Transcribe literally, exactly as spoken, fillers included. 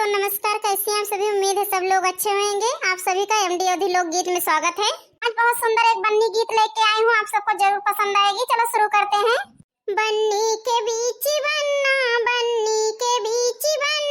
नमस्कार, कैसे हैं आप सभी? उम्मीद है सब लोग अच्छे होंगे। आप सभी का एमडी अवधी लोकगीत में स्वागत है। आज बहुत सुंदर एक बन्नी गीत लेके आई हूँ, आप सबको जरूर पसंद आएगी। चलो शुरू करते हैं। बन्नी के बीच बन्ना, बन्नी के बीच बन्ना।